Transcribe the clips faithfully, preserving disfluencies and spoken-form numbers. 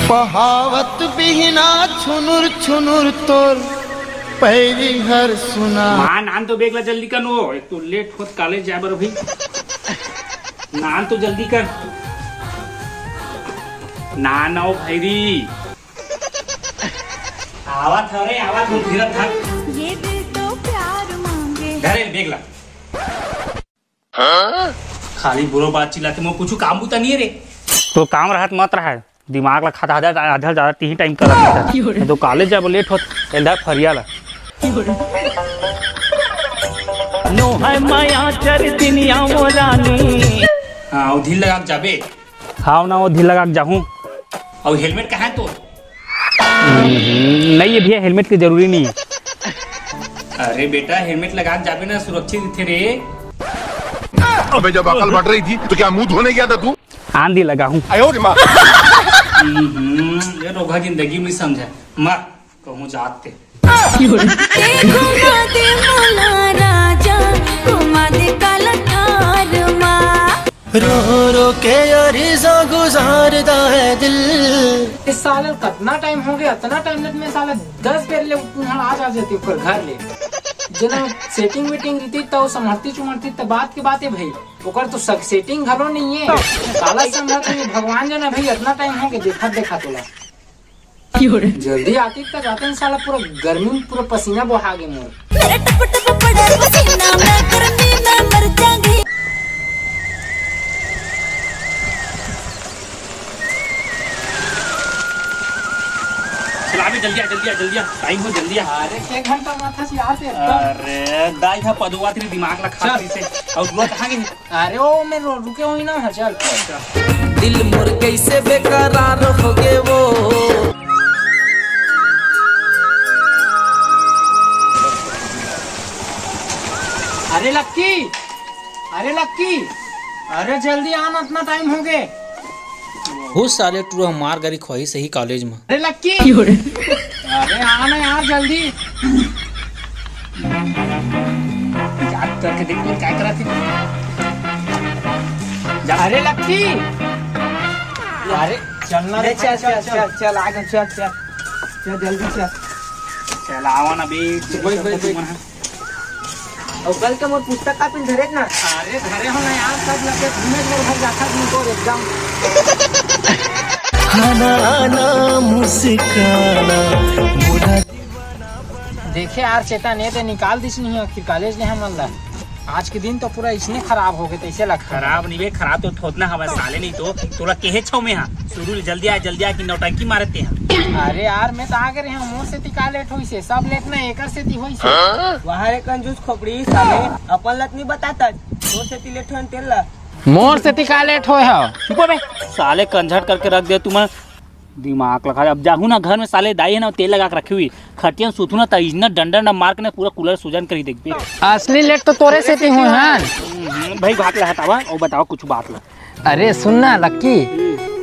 पहावत बिहना छुनुर छुनुर तोर पैरी हर सुना। मान आन तो बेग ला जल्दी कर नो, एक तो लेट होत कॉलेज जाए बर अभी। नान तो जल्दी कर। ना ना ओ भैरी। आवत हव रे, आवत हव, धीरज धर। ये दिल तो प्यार मांगे। धरे बेग ला। खाली बुरो बात चिल्लाते, मोर कुछ काम बुता नहीं है रे। तो काम रहत मत रहा, दिमाग ला खाता आधा आधा ज्यादा तीन टाइम करत रहता। नहीं तो कॉलेज जाबो लेट होत, एंदा फरिया ला। नो है माया चर दुनिया मोरानी। हाँ, वो ढील लगा के जाबे। हाँ ना, वो ढील लगा के जाहूँ। और हेलमेट कहाँ है तो? हम्म, नहीं है भैया, हेलमेट की जरूरी नहीं है। अरे बेटा, हेलमेट लगा के जाबे ना, सुरक्षित थे रे। अबे, जब अकल बढ़ रही थी तो क्या मुंह धोने गया था तू? आंधी लगा हूँ। आयो रे माँ। हम्म, ये रोगा जिंदगी में समझा। मत कहूँ जाते। घुमा दे मोला राजा, घुमा दे काला थार मा। रो रो के यारी सा गुजारदा है दिल। इस साल कतना टाइम हो गया, इतना टाइम ले मैं साला दस बेर ले तुम्हारा आ जा जाती ऊपर घर ले। जना सेटिंग वेटिंग रहिती तो समझती चुमड़ती तो बात के बात है भाई। ओकर तो सक सेटिंग घलो नहीं है। साला समझत नहीं भगवान जाने भाई, इतना टाइम हो गया देखा देखा तोला। जल्दी आती त जाते हैं साला, पूरा गर्मी में पूरा पसीना बहा गए मोर। मेरा टप टप पड़े पसीना, मैं गर्मी में मर जाऊंगी। चला बे, जल्दी आ, जल्दी आ, जल्दी आ, टाइम हो, जल्दी आ। अरे के घंटा माथा से यार से एकदम। अरे दाई था पदुआ तेरी दिमाग ला खा चल। से। और दुआ कहाँ गई? अरे ओ मैं रो-, रुके हुई ना, हाँ चल। दिल मोर कैसे बेकरार हो गए वो। अरे लक्की, अरे लक्की, अरे जल्दी आ ना, इतना टाइम हो गए। बहुत साले टूरा मार गारी खोई सही कॉलेज में। अरे लक्की, अरे आ ना यार जल्दी। जात करके देख कौन क्या करा थे। जा। अरे लक्की, अरे चलना रे, अरे चल, चल, चल, चल, चल, आ गए, चल, चल, चल, जल्दी चल। चल, आवा ना बे, वही, वही, वही। और कल के मोर पुस्तक कापी धरे ना। अरे, धरे हो ना यार, सब लगे घूमे घर, घर जाता तुमको एकदम। खाना आना मुस्काना, बोला। देखे यार, चेतन, ये तो निकाल दिस नहीं हो कि कॉलेज ले हमन ला। आज के दिन तो पूरा इसने खराब हो गए, तैसे लगता है। खराब नहीं बे, खराब तो थोतना हवा साले, नहीं तो तोला केहे छो में हाँ, शुरू ले जल्दी आ, जल्दी आ कि नौटंकी मारते हैं। अरे यार, मैं तो आ गए रहे हूँ, मोर सेती का लेट होई से, सब लेट ना एकर सेती होई से। हाँ? वहाँ रे कंजूस खोपड़ी साले, अपन लत नहीं बताता, मोर सेती लेट होन तेल ला। मोर सेती का लेट होय हो? चुप बे, साले कंझट करके रख दे तुम। दिमाग लगा, अब जाहू ना घर में साले दाई है ना, तेल लगा के रखी हुई, खटिया में सुतू ना, त इजना डंडा ना मार के ना पूरा कूलर सुजन करी देखबे। असली लेट तो तोरे सेती हुए हैं। हम्म, भाई बात ला हटावा और बताओ कुछ बात ला। अरे सुन ना लक्की,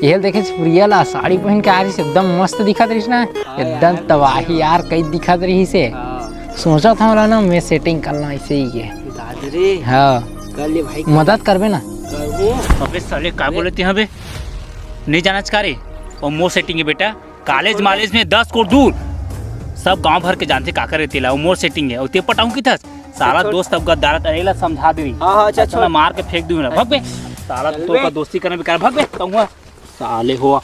ये देखे छी प्रिया ला साड़ी पहन के आ रही से, एकदम मस्त दिखत रही ना, एकदम तबाही यार कई दिखत रही से। हाँ। सोचा था ना मैं सेटिंग करना ऐसे ही है। दादरे। हाँ। कर ले भाई। मदद करबे ना। करबो। अबे साले का बोले थे बे? नहीं जाना चाह रहे। और मोर सेटिंग है बेटा। कॉलेज मालेज में दस कोस दूर, सब गांव भर के जानथे काकर हे तेला, वो मोर सेटिंग है, और ते पटाऊं की थस? साला छोड़। दोस्त अब गद्दार है, एला समझा दे रही। हाँ, हाँ, अच्छा, अच्छा, छोड़। मार के फेंक दूं ना, भग बे। साला चल तो बे। का दोस्ती करना बेकार, भग बे, कहूँगा। साले हो।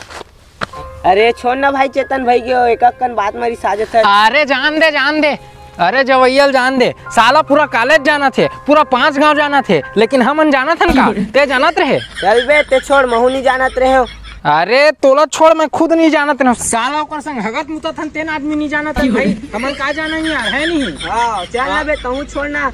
अरे छोड़ ना भाई, चेतन भाई के एक अक्कन बात मारी साजत है। अरे जान दे, जान दे। अरे जवैयल जान दे, साला पूरा कॉलेज जाना थे, पूरा पांच गांव जाना थे, लेकिन हमन जाना थन का? ते जानत रहे? चल बे, ते छोड़, महू नहीं जानत रहे हो। अरे तोला छोड़, मैं खुद नहीं जानत रहे। साला ओकर संग हगत मुतत हन, तेन आदमी नहीं जानत हन भाई। हमन का जाना नहीं यार, है नहीं? हाँ, चल ना बे, तहूँ छोड़ ना।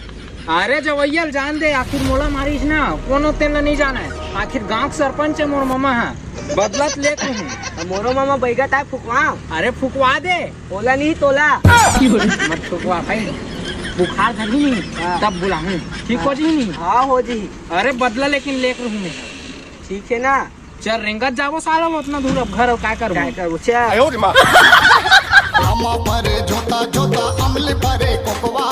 अरे जवैयल जान दे, आखिर मोला मारिस ना, कोनो तेन ला नहीं जाना है। आखिर गांव के सरपंच है मोर मामा है, बदलत लेत रहूं। अब मोरो मामा बैगत आए फुकवा। अरे फुकवा दे। ओला नहीं तोला। मत फुकवा भाई, बुखार धरही नहीं, हाँ। तब बुलाहूं, ठीक हो जी नहीं? हाँ, हो जी। अरे बदला लेकिन लेत रहूं मैं। ठीक है ना? चल रेंगत जाबो साला, वो उतना दूर अब घर और काय करबो? काय करबो? चल। आयो रे माँ। अम्मा परे झोटा झोटा, अमली परे कोकवा।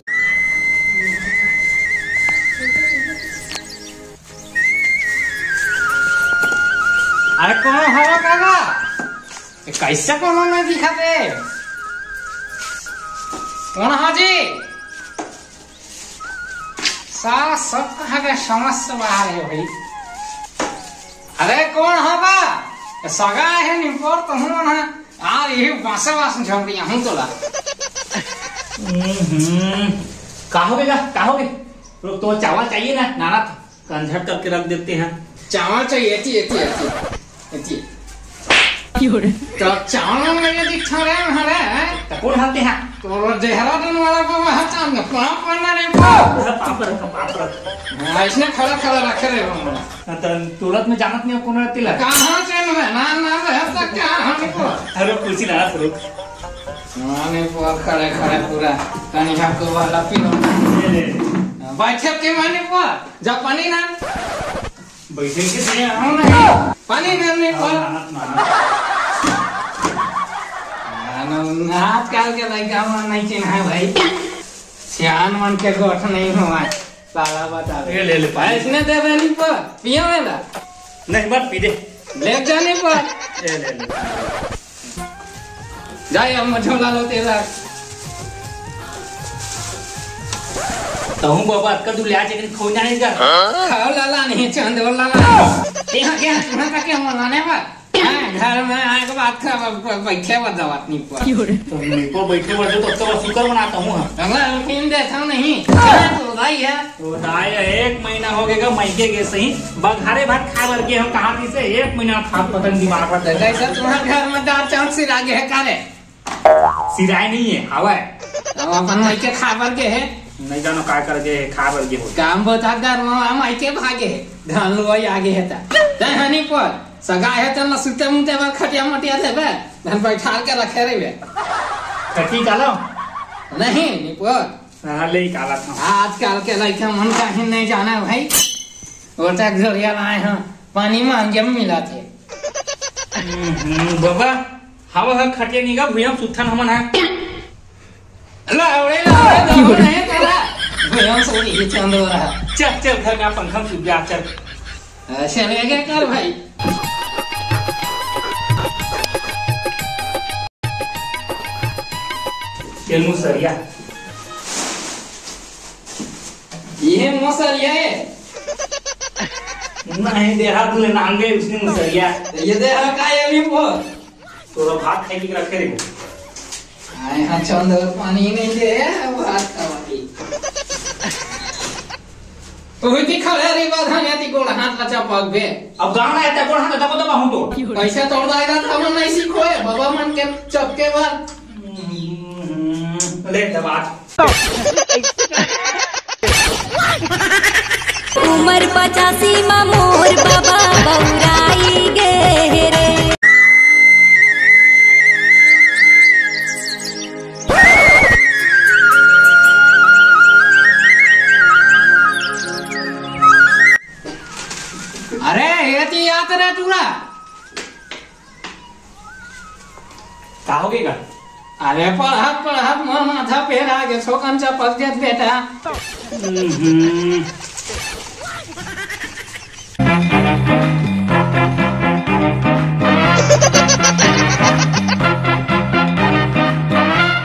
अरे कौन हवा काका? कैसे कोनो नहीं दिखत हे? कौन हा जी? साला सब कहाँ के समझ से बाहर हे भाई। अरे कौन हा बा? सगा हे निपोर तो हूँ ना। आ यही बासे बास झोंक दिया हूँ तोला। हम्म, का हो गया? का हो गया? रुक, तो चावल चाहिए ना? नाना था। कंझट करके रख देते हैं। चावल चाहिए, एती, एती, एती, एती। तो चावल में ये दिखा रहे हैं, हमारे, हैं? तो कौन हालते हैं? तो वो देहरादून वाला को वहाँ चांद पाँव पड़ना नहीं पड़ा। पाँव पर रखो, पाँव पर रखो। हाँ, इसने खड़ा, खड़ा रखे रहे हो हमारा। हाँ, तो तुरंत में जानत नहीं हो कौन रहती ला? कहाँ से मैं? नाम, नाम रहता क्या? हम को। अरे, कुर्सी लगा, रुक। हाँ, नहीं, वो खड़े, खड़े पूरा। कहीं हमको वाला पी लो। ये ले। हाँ, बैठे के माने वो। जा पानी ना। बैठे के से आओ ना। पानी ना नहीं पर। आजकल के लड़का मन नहीं चिन्हा भाई। सियान मन के गोठ नहीं हुआ। साला बता दे। ये ले ले पानी। इसने दे देनी पर। पियो मेरा। नहीं, मत पी दे। ले जाने पर। ये ले ले। जाए, हम झोला लो तेरा। तहूँ बाबा, अतका दूर ले आ, जेकरे खो जाने का। खाओ लाला, नहीं चंद और लाला। यहाँ क्या, यहाँ का क्या मंगाने पर? हाँ, घर में आए के बाद खा, ब-, ब-, बैठे बर दवात नहीं पर। तो नहीं पर बैठे बर तो, तो शुक्र मनाता हूँ, हाँ। अगला रुटीन देता हूँ नहीं। हाँ, तो भाई है। तो दाई, एक महीना हो गया, मायके गे सही, बघारे भात खाए बर गे हम, कहाँ से एक महीना खा पतंग दिमाग पर। तो कैसे तुम्हारे घर में दाल चावल सिरा गए है, का रे? सिराय नहीं है, हवा है। अब अपन मायके खा बर गे है। नहीं जानो का कर गे है, खा बर गे हो। काम बता दर मायके भागे है, धान लुआई आगे है ता। तै हनी पर, सगा है त न सुते मुते बर खटिया मटिया देबे, धन बैठाल के रखे रहिबे। खटी कालो? नहीं, नहीं पर। हाँ, ले ही काला था। आजकल के लड़का मन काहे नहीं जाना भाई। ओटा घरिया लाए हैं, पानी मांगे मिला थे। हम्म, बाबा, हवा ह खटिया निगा भुइयां सुत्थन हमन ह। ला, अवड़े ला, अवड़े ला, अवड़े नहीं करा। भुइयां सो नहीं, ये चांद हो रहा। चल, चल, घर में पंखा में सुत जा, चल। ऐसे नहीं क्या कर भाई? ये मुसरिया। ये मुसरिया है। नहीं, देहा तुले नाम गए उसने मुसरिया। ये देहा का ये भी बोल। तोरा भात खाए के रखे रे। आए हाँ, चंद और पानी नहीं दे, भात खावा की। तो हुई थी खड़े रे, बाधा नहीं थी, गोड़ हाथ बचा पग बे। अब गाना है, ते गोड़ हाथ दबा दबा हूँ तो। कैसे तोड़ दाएगा, तो हम नहीं सीखो है, बाबा मन के चपके बार। हम्म, ले दबा। उमर पचासी मा मोर बाबा बौराई गे हे रे। अरे, एती आत रे टूरा। का हो गया? अरे, पढ़त पढ़त मोर माथा फेर आ गे, सोकन चपक जात बेटा। हम्म।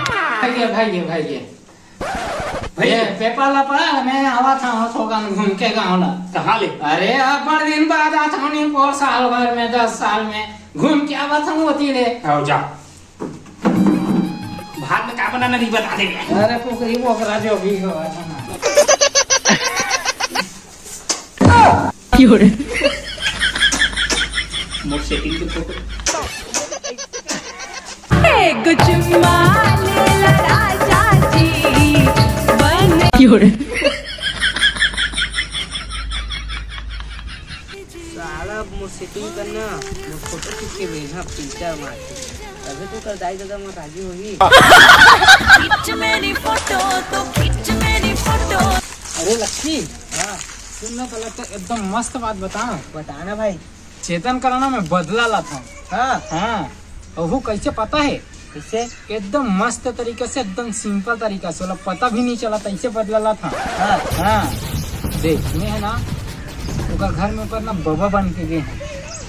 भाई ये, भाई ये, भाई ये। भैया। ये पेपर ला पढ़ा, मैं आवा था, हो थोकन घूम के गाँव ला। कहाँ ले? अरे, अब बड़ दिन बाद आता हूँ, नहीं, और साल भर में, दस साल में घूम के आवा था, होती ले। आओ, जा। भात में का बनाना नहीं बता दे। अरे, पोखरी पोखरा जो भी हो, है ना। क्यों रे? मोर सेटिंग के फोटो। एक चुम्मा ले ला राजा जी, बन क्यों रे? साला मोर सेटिंग करना, मोर फोटो खींच के भेजना, फिल्टर मार के। तभी तो कर दाई दादा मोर राजी होही। खींच मेरी फोटो, तो खींच मेरी फोटो। अरे लक्की, हाँ। सुन ना, तोला तो एकदम मस्त बात बताओ। बता ना भाई। चेतन करा ना, मैं बदला लात हूँ। हाँ। हाँ। और वो कैसे पता है? कैसे? एकदम मस्त तरीका से, एकदम सिंपल तरीका से, ओला पता भी नहीं चला, तैसे बदला लात हूँ। हाँ। हाँ। देख, मैं है ना, ओकर घर में ऊपर ना बाबा बन के गए हैं।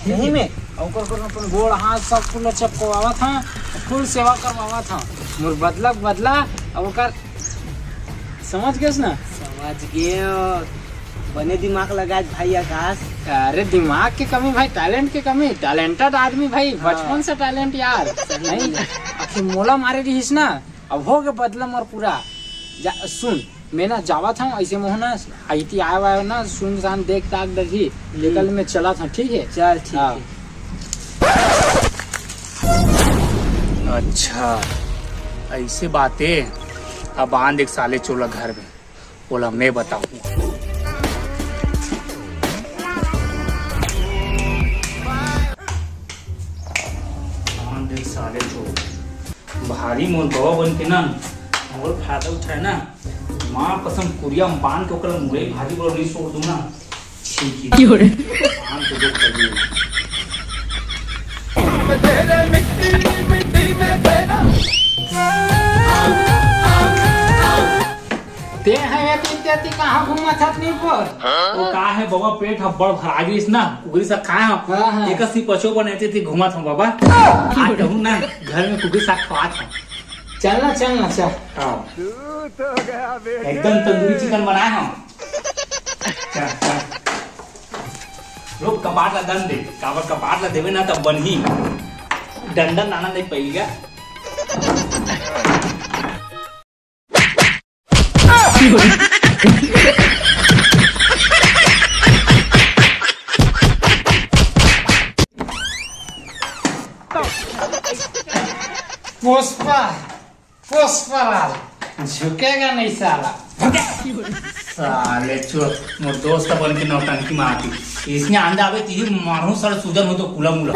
सही में? ओकर, ओकर अपन गोड़ हाथ सब फूल चपकवावत हंव, फूल सेवा करवावत हंव। मोर बदला, बदला, अब ओकर, समझ गेस ना? समझ गेंव। बने दिमाग लगाए भाई आकाश। अरे दिमाग के कमी भाई, टैलेंट के कमी। टैलेंटेड आदमी भाई, हाँ। बचपन से टैलेंट यार। सही नहीं, में। आखिर मोला मारे रहिस ना, अब हो गे बदला मोर पूरा। जा, सुन, मैं ना जावत हंव, अइसे मोह ना अइती आए वाए ना, सुनसान देख ताक डरही, हम्म। तेकर ले मैं चलत हंव, ठीक हे? चल, ठीक हाँ। हे। अच्छा, अइसे बात हे। अब आन दे साले चोला घर में, ओला मैं बताहूं। आन दे साले चोला। भारी मोर गवा बन के ना, मोर फायदा उठाए ना, माँ कसम कुरिया में बांध के ओकरा मुरई भाजी बर नहीं छोड़ दूं ना। ठीक ही। क्यों रे? बांध के देख कर दूं। तें ह ये तीन तेती कहाँ घूमत हस नी पर? वो का हे बाबा, पेट ह बड़ भरा गिस ना, कुकरी साग खाए हंव। हाँ, हाँ। एक सी पचो बनाए ते घूमत हंव बाबा। आज कहूँ ना, घर में कुकरी साग खवात हंव। चल ना, चल ना, चल। हाँ। एकदम तंदूरी चिकन बनाए हंव। चल, चल। लोग कपाट ला दन दे, काबर कपाट ला देवे ना तब बनही। डंडा लाना नहीं पइगा। पुष्पा, पुष्पराज, झुकेगा नहीं साला। साले चोर, मोर दोस्त बन के नौटंकी मारती। इसने आंदा अबे तीर मारू साले सूजन हो तो कुला मुला।